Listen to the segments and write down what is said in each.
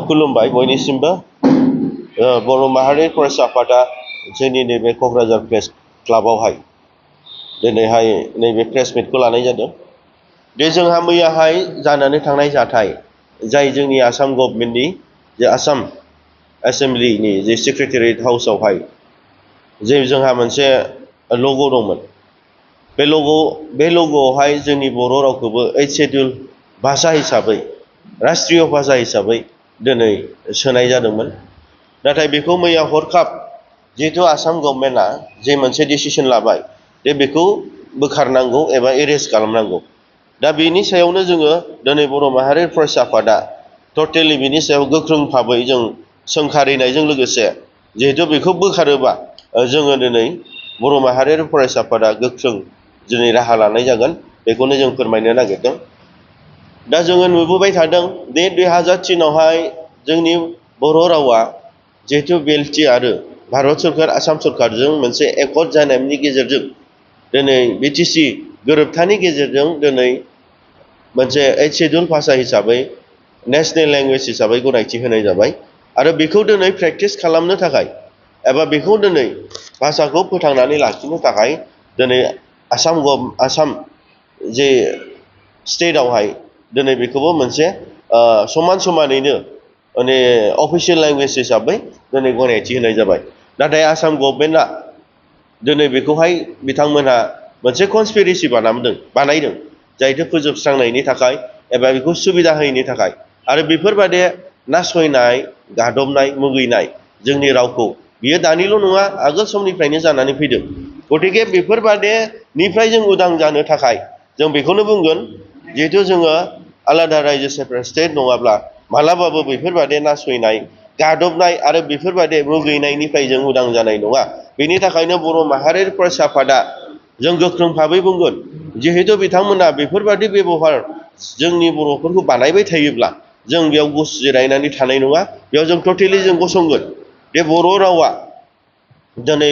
खुलुमबाय बयनिसिमबो बर' माहारि फरायसा आफादा जोंनि नैबे क'क्राझार प्रेस क्लाबावहाय दिनैहाय नैबे प्रेस मिटखौ लानाय जादों। बे जोंहा मैयाहाय जानानै थांनाय जाथाय जाय जोंनि आसाम गभर्नमेन्टनि जे आसाम एसेम्बलिनि जे सेक्रेटारियेट हाउसआवहाय जे जोंहा मोनसे लग' दंमोन। बे लग'आवहाय जोंनि बर' रावखौबो 8 शेड्युल भाषा हिसाबै राष्ट्रीय भाषा हिसाबै दिनै सोनाय जादोंमोन। नाथाय बेखौ मैया हरखाब जिहेथु आसाम गभर्नमेन्टआ जे मोनसे डिसिसन लाबाय जे बेखौ बोखारनांगौ एबा एरेस्ट खालामनांगौ। दा बेनि सायावनो जोङो दिनै बर' माहारि फरायसा आफादा टटेलि बिनि सायाव गोख्रों भाबै जों सोंखारिनायजों लोगोसे जिहेथु बेखौ बोखारोबा जोङो दिनै बर' माहारियारि फरायसा आफादा गोख्रों दिनै राहा लानाय जागोन, बेखौनो जों फोरमायनो नागिरदों। दा जोङो नुबोबाय थादों बे 2003आवहाय जोंनि बर' रावा जिहेथु बेल्टि आरो भारत सरकार आसाम सरकारजों मोनसे एकर्ड जानायनि गेजेरजों दिनै बिटिसि गोरोबथानि गेजेरजों दिनै मोनसे 8 शेड्युल भाषा हिसाबै नेशनेल लेंगुवेज हिसाबै गनायथि होनाय जाबाय। आरो बेखौ दिनै प्रेक्टिस खालामनो थाखाय एबा बेखौ दिनै भाषाखौ फोथांनानै लाखिनो थाखाय दिनै आसाम जे स्टेटआवहाय दिनै बेखौबो मोनसे समानैनो माने अफिसियेल लेंगुवेज हिसाबै दिनै गनायथि होनाय जाबाय। नाथाय आसाम गभर्नमेन्टआ दिनै बेखौहाय बिथांमोनहा मोनसे कनस्पिरेसि बानायदों जायखौ फोजोबस्रांनायनि थाखाय एबा बेखौ सुबिदा होयैनि थाखाय। आरो बेफोरबादि नासयनाय, गादबनाय, मुगैनाय जोंनि रावखौ बियो दानिल' नङा, आगोल समनिफ्रायनो जानानै फैदों। गतिके बेफोरबादिनिफ्राय जों उदां जानो थाखाय जों बेखौनो बुंगोन, जिहेथु जोङो आलादा रायजो सेपारेट स्टेट नङाब्ला मालाबाबो बेफोरबादि नासयनाय, गादबनाय आरो बेफोरबादि मुगैनायनिफ्राय जों उदां जानाय नङा। बेनि थाखायनो बर' माहारियारि फरायसा आफादा जों गोख्रों भाबै बुंगोन, जिहेथु बिथांमोना बेफोरबादि बेब'हार जोंनि बर'फोरखौ बानायबाय थायोब्ला जों बेयाव जिरायनानै थानाय नङा, बेयाव जों टटेलि जों गसंगोन। बे बर' रावा दिनै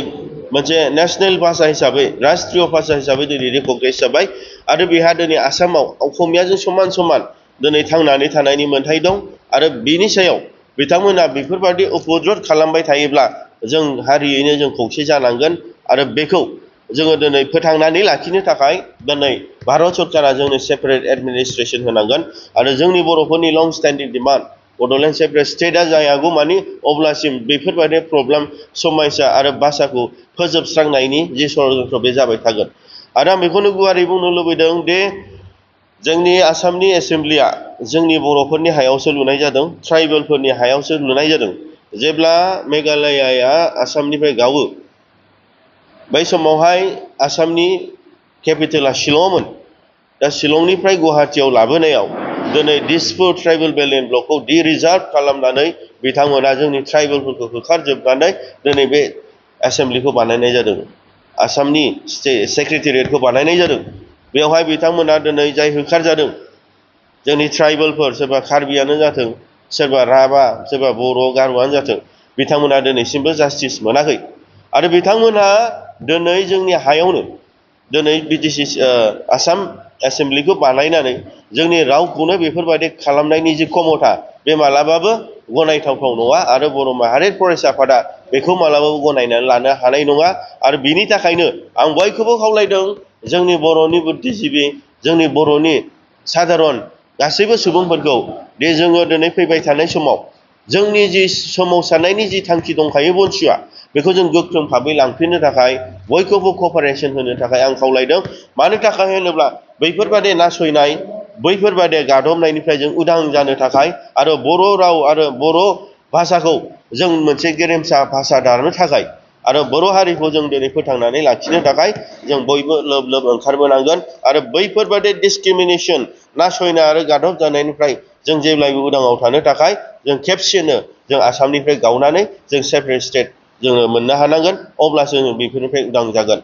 मोनसे नेशनेल भाषा हिसाबै राष्ट्रीय भाषा हिसाबै दिनै रिकगनाइज जाबाय। आरो बेहा दिनै आसामाव असमियाजों समान समान दिनै थांनानै थानायनि मोन्थाय दं। आरो बिनि सायाव बिथांमोना बेफोरबादि उपद्रब खालामबाय थायोब्ला जों हारियैनो जों खौसे जानांगोन। आरो बेखौ जोङो दिनै फोथांनानै लाखिनो थाखाय दिनै भारत सरकारा जोंनो सेपारेट एडमिनिस्ट्रेसन होनांगोन। आरो जोंनि बर'फोरनि लं स्टेन्डिं डिमान्ड बड'लेण्ड सेपारेट स्टेटआ जायागौ मानि अब्लासिम बेफोरबादि प्रब्लेम समस्या आरो भाषाखौ फोजोबस्रांनायनि जि षड़यन्त्र बे जाबाय थागोन। आरो आं बेखौनो गुवारै बुंनो लुबैदों दि जोंनि आसामनि एसेम्बलिया जोंनि बर'फोरनि हायावसो लुनाय जादों, ट्राइबेलफोरनि हायावसो लुनाय जादों। जेब्ला मेघालयाआ आसामनिफ्राय गावो बै समावहाय आसामनि केपिटेला शिलंआवमोन। दा शिलंनिफ्राय गुवाहाटियाव लाबोनायाव दिनै दिसपुर ट्राइबेल बेल्ट एन्ड ब्लकखौ रिजार्भ खालामनानै बिथांमोना जोंनि ट्राइबेलफोरखौ होखारजोबनानै दिनै बे एसेम्बलिखौ बानायनाय जादों, आसामनि सेक्रेटारियेटखौ बानायनाय जादों। बेवहाय बिथांमोना दिनै जाय होखारजादों जोंनि ट्राइबेलफोर, सोरबा कार्बियानो जाथों, सोरबा राभा, सोरबा बर', गार'आनो जाथों, बिथांमोना दिनैसिमबो जास्टिस मोनाखै। आरो बिथांमोनहा दिनै जोंनि हायावनो दिनै बिटिसि आसाम एसेम्बलिखौ बानायनानै जोंनि रावखौनो बेफोरबायदि खालामनायनि जि खमथा बे मालाबाबो गनायथावथाव नङा। आरो बर' माहारि फरायसा आफादा बेखौ मालाबाबो गनायनानै लानो हानाय नङा। आरो बिनि थाखायनो आं बयखौबो खावलायदों, जोंनि बर'नि बुद्धिजिबि, जोंनि बर'नि साधारन गासैबो सुबुंफोरखौ दि जोङो दिनै फैबाय थानाय समाव जोंनि जि सोमावसारनायनि जि थांखि दंखायो बनसुआ, बेखौ जों गोख्रों भाबै लांफिननो थाखाय बयखौबो कपारेसन होनो थाखाय आं खावलायदों। मानो थाखाय होनोब्ला बैफोरबादि नासयनाय, बैफोरबादि गादबनायनिफ्राय जों उदां जानो थाखाय आरो बर' राव आरो बर' भाषाखौ जों मोनसे गेरेमसा भाषा दानो थाखाय आरो बर' हारिखौ जों दिनै फोथांनानै लाखिनो थाखाय जों बयबो लोब लोब ओंखारबोनांगोन। आरो बैफोरबादि डिसक्रिमिनेसन, नासयनाय आरो गादब जानायनिफ्राय जों जेब्लायबो उदाङाव थानो थाखाय जों खेबसेनो जों आसामनिफ्राय गावनानै जों सेपारेट स्टेट जोङो मोननो हानांगोन, अब्लासो जों बेफोरनिफ्राय उदां जागोन।